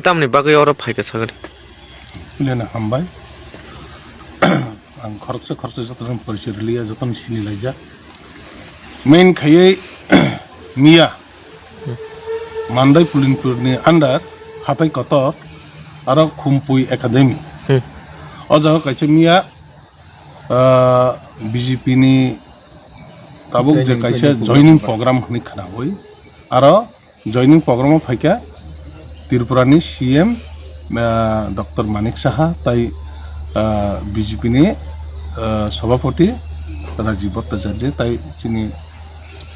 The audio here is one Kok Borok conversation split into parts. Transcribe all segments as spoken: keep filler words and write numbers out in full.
Tamni bagwi oro phaikha sagani. Lena hambai. Ang khoroksa khoroksa jotono porichoi rwliya, jotono sini laijak. Main khaiwi miya Mandai Pulinpurni under Hatai Kotor aro Khumpui Academy. Hmm. O jaga kaisa miya, ah, B J P ni tabuk je joining, kaisa joining joining program. Program hwnwi khwnawi aro joining program o phaikha Tripura ni C M, ah, Doctor Manik Saha tai, ah, B J P ni, ah, Sabhapati Rajib Bhattacharya tai chini,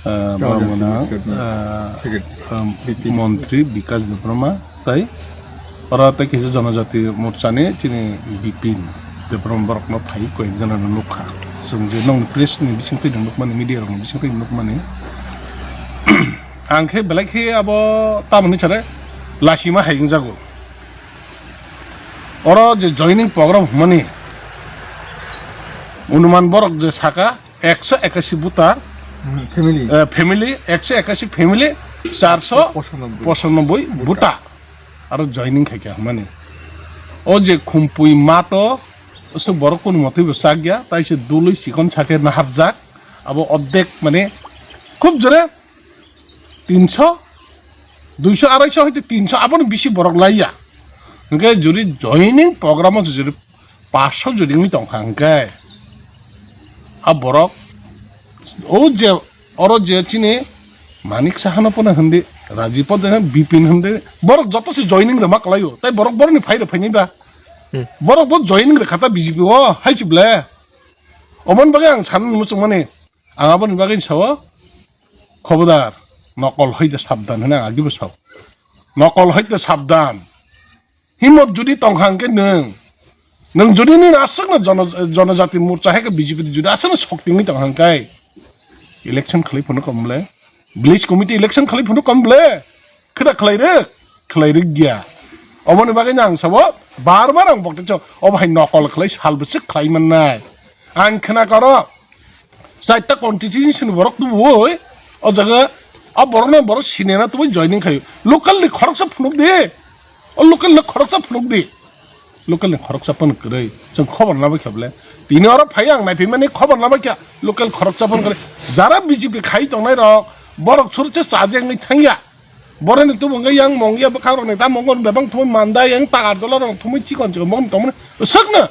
ah, Janajati Brahmana, Morcha ni ah, Secretary. Ah, B P. Montri Bikash Debbarma tai oro tai kisa Janajati Morcha ni chini Bipin Debbarma borok no phai koi jana no nukha. Chwng je nong press ni bising twi nukmani, media rok ni bising twi nukmani. Ang khe belai khe abo tamoni sare lasima hai wngjago. Oro je joining program hwnmani, onuman borok je saka ekso ekashi buta, hmm, family. Eh, family, ekso ekashi family, charso pochanoboi buta. Aro joining khaikha hwnmani. O je Khumpui mato, se borok kunu motwi bo chakya, tai se dului chikon sakhe naharjak, abo ordek mane khub jore tinso, duiso, araiso hoite tinso, aboni bisi borok laiya. Hwnkhe jodi joining program o jodi paso jodi wngwi tongkha hwnkhe, a borok o je, oro je chini Manik Sahano pono hindi, Rajib Poddar hindi, Bipin hindi, borok joto se joining rwma kwlaio, tai borok borokni phai rw phainai ba? Hmm. Borok bo joining rwkha ta B J P o, hai se ble? Oboni bagwi ang sanani muchungmani, ang aboni bagwi sao, khobodar, nokol hoite sabdan hwnwi ang agibo sao. Nokol hoite sabdan. Himot jodi tongkha hwnkhe nwng, nwng jodi nini aswkno jono-, Jonojati Morcha hai khe B J P jodi aswkno sokti wngwi tongkha hwnkhe election khlai phano kom ble, village committee election khlai phano kom ble, kheda khlai rwk, khlai rwk ya. Oboni bagwi no ang sabo bar bar ang bokte cho, obo hai nokol khlai sal bwswk khlai mannai. Ang khna karo, chaita constituency ni borok tubui, o jaga, a borok no borok sinena tubui joining khaio. Local ni khoroksa phunuk di, o local ni khoroksa phunuk di. Local ni khoroksa phano kwrwi, chwng khobor na bai kha ble. Tini oro phai ang naiphimani khobor na bai kha, local khoroksa phano kwrwi. Jara B J P khai tongnai rok, borok churche chajak wngwi thangya. Boroni tubungo yang mongya bwkhak rokni ta mongo bebang thumui manda yang ta ardola rok thumui chikon chikon mong tongmani swkno.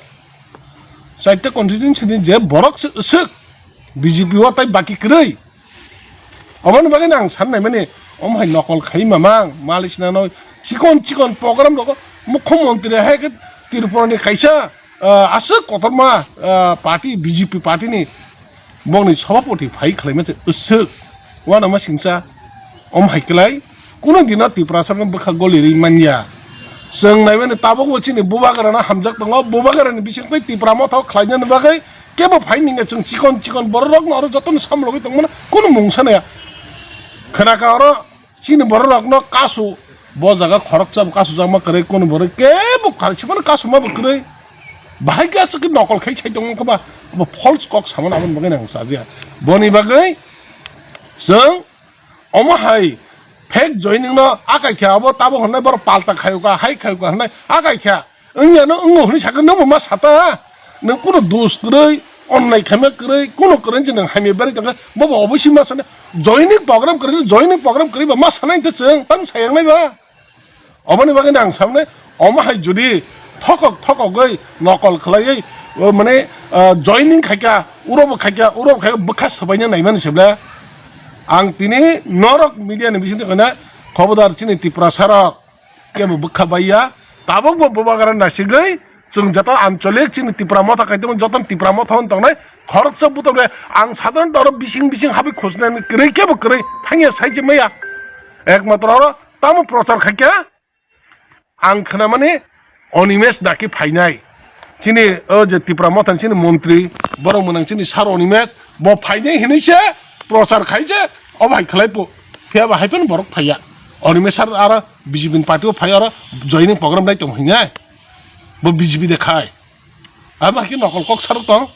Chaita constituency ni je borok se swk B J P o tai baki kwrwi. Oboni bagwi ang san nai mani om hai nokol khai mamang malisna no chikon chikon program rok mukhyamantri hai khe Tripura ni kaisa, ah, aswk kotorma, ah, party B J P party ni bongni sabhapati phai khlaima se swk uanama singsa om hai klai kuno dino Tiprasa no bwkha goli ri manya. Chwng naimani tabukbo chini bubagra no hamjak tongo, bubagra ni bising twi Tipra motha o khlainani bagwi kebo phai ningya chwng chikon chikon borok rok no oro joto no samlogwi tongmano kuno mungsa naya. Khwnaka oro chini borok rok no kasu bo jaga khoroksa bo kasu jakma kwrwi kuno borok kebo kalsima no kasuma bo kwrwi. Bahai khe aswk khe nokol khai sai tongmani khe ba, abo false kok samani aboni bagwi nang sajya. Boni bagwi chwng omo hai fake joining no akai khe abo tabo hwnwi borok palta khayo ka, hai khayo ka hwnwi akai khe wngya no wngo hwnwi sakhe nwng bo ma sata. Nwng kuno dos kwrwi, onnai khaima kwrwi, kuno kwrwi se nwng hamya berwi tongkhe bobo obosi ma sana joining program kwrwi, joining program kwrwi ba ma sanai te chwng tang sayang nai ba. Oboni bagwi ang samne, omo hai jodi thokok thokogwi nokol khlaiwi, o, mane, ah, joining khaikha, urobo khaikha, urobo khaikha, bwkha swbaina naimani se ble. Ang tini norok media ni bisingtwi khaina khobodar chini Tiprasa rok kebo bwkha baiya, tabukbo bubagra nasigwi, chwng joto ancholik chini Tipra motha khai tongo, joto Tipra motha hwn tongnai, khoroksa butok le ang sadharon oro bising bising habwi khosnani kwrwi kebo kwrwi thangya sai se maya. Ekmatro oro tamo prochar khaikha, ang khwnamani Animesh Daki phainai. Chini o je Tipra motha chini montri, borok mwnang chini sir Animesh, bo phainai hinwi se prochar khai je, o bai khlai po. Phiya ba hai phano borok phaiya. Animesh sir aro B J P ni party o phai aro joining program dai tong hinai. Bo B J P de khai. Abo hai khe nokol kok sarok tong.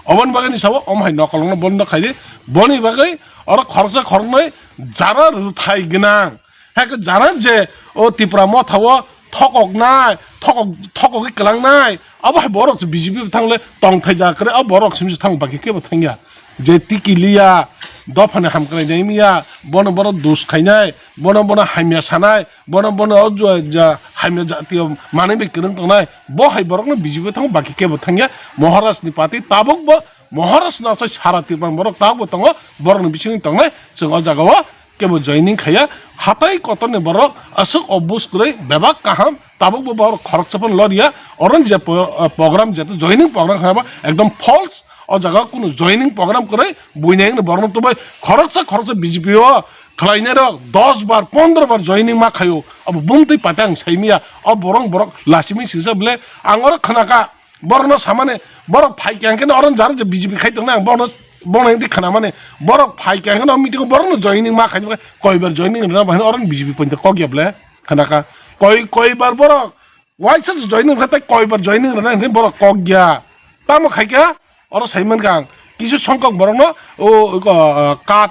Oboni bagwi ni sabo, om hai nokol no bondo khai di. Boni bagwi oro khoroksa khoroknwi jara rwthai gwnang. Hakhe jana je o Tipra Motha o thokoknai, thokok, thokogwi kwlangnai, abo hai borok se B J P bo thangle tongthai ja kwrwi, abo borok simi se thang baki kebo thangya. Je tiki liya, dophani hamkrai nai miya, bono bono dus khainai, bono bono hamya sanai, bono bono o jua ja hamya jatiyo manwi bai kwrwng tongnai, bo hai borokno B J P thango baki kebo thangya. Maharaj ni party tabuk bo, Maharaj no asai sara Tripura borok tabuk bo tongo, borok ni bisingo tongnai, chwng o jaga o kebo joining khaiya, hatai kotor ni borok aswk obus kwrwi bebak kaham, tabuk bo borok khoroksa phano loriya, oro je po-, program je joining program khaima ekdom false, o jaga kunu joining program kwrwi buinai wngni borokno tubai khoroksa khoroksa B J P o khlainai rok dos bar pondro bar joining ma khaio, abo bumtwi pate ang saimiya, o borok borok lasimi sisa bole ang oro khnaka. Borokno samani, borok phai khe hwnkhe oro jara je B J P khai tongnai, ang bono, bono hindi khna mani, borok phai khe hwnkhe o meeting o borokno joining ma khai, koibar joining rwna bahai oro B J P pointa kok ya ble khna kha. Koi, koibar borok waisa se joining rwna tai koibar joining rwna hwnkhe borok kok ya. Tamo khai kha oro sai man kha ang kisu songkok borokno o, o, card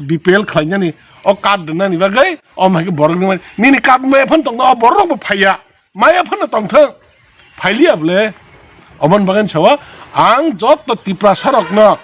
B P L khlainani, o card rwnani bagwi, o hai khe borok ni mani, nini card maya phano tongna, o borok bo phaiya, maya phano tongthok, phailiya bole, oboni bagwi sao, ang joto Tiprasa rokno,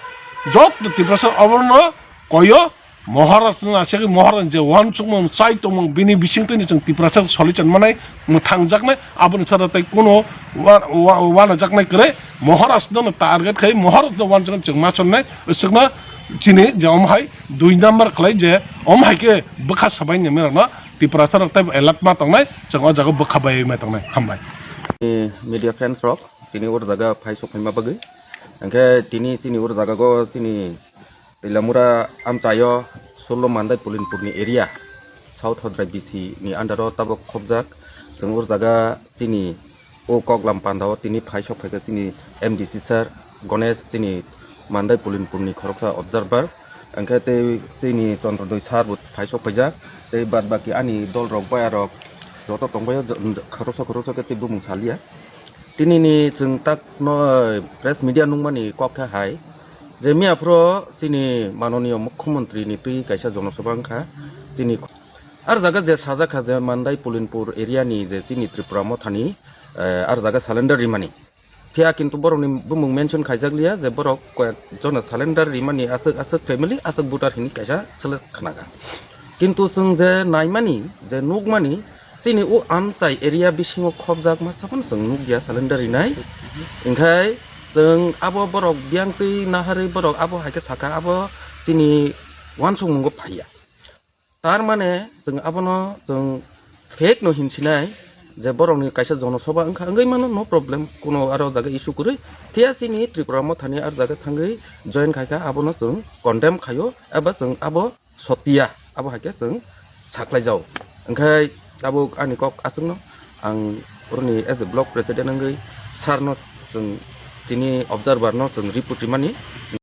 joto Tiprasa oborno koyo, Maharaj no asegwi Maharaj je wansukmung chai tongmung bini bisingtwi ni chwng Tiprasa solution manai, mwthangjaknai, aboni sara tei kuno wa-, wa-, wanajaknai kwrwi, Maharaj no target khai, Maharaj no wansuknai chwng ma sonnai, swkna chini je omo hai dui number khlai je, omo hai khe bwkha sabai ni mera no Tiprasa rok tei alert ma tongnai, chwng o jaga bwkha bai ma tongnai. Hambai. Media friends rok, tini ur jaga phai sok phaima bagwi. Hwnkhe tini chini ur jaga go chini Twilamura amchaio Sullo Mandai Pulinpurni area, South Hodrai B C ni under o tabok khobjak. Chwng ur jaga chini o koklam pandao tini phai sok phaikha chini M D C sir Ganesh, chini Mandai Pulinpurni khoroksa observer. Hwnkhe tei chini Chondrodoi sir bo phai sok phaijak. Tei bad baki ani dol rok baya rok joto tongbaio, khoroksa khoroksa khe tei bumung salia. Tini ni chwng tak no, eh, press media nungmani kok khe hai je miya phuru chini manoniyo mukhyamantri ni twi kaisa jonosabha wngkha chini ar jaga je sajak kha je Mandai Pulinpur area ni je chini Tripura Motha ni, eh, ar jaga surrender rimani. Phiya kintu borok ni bumung mention khaijak liya je borok koyek jona surrender rimani aswk aswk family aswk voter hini kaisa selek khnaga. Kintu chwng je naimani je nukmani chini o amchai area bisingo khobjak masa phano chwng nukya surrender rinai. Hwnkhe chwng abo borok biyang twi naharwi borok abo hai khe sakha abo chini uansukmungo phaiya. Tar mane chwng abono chwng fake no hinsinai je borokni kaisa jonosabha wngkha wngwi mano, no problem, kuno aro jaga issue kwrwi. Phiya chini Tripura Mothani aro jaga thangwi join khaikha abono chwng condemn khaio eba chwng abo sotia abo hai khe chwng saklaijao. Hwnkhe tabuk ani kok aswkno ang oroni as a block president wngwi sir no chwng tini observer no chwng report rimani.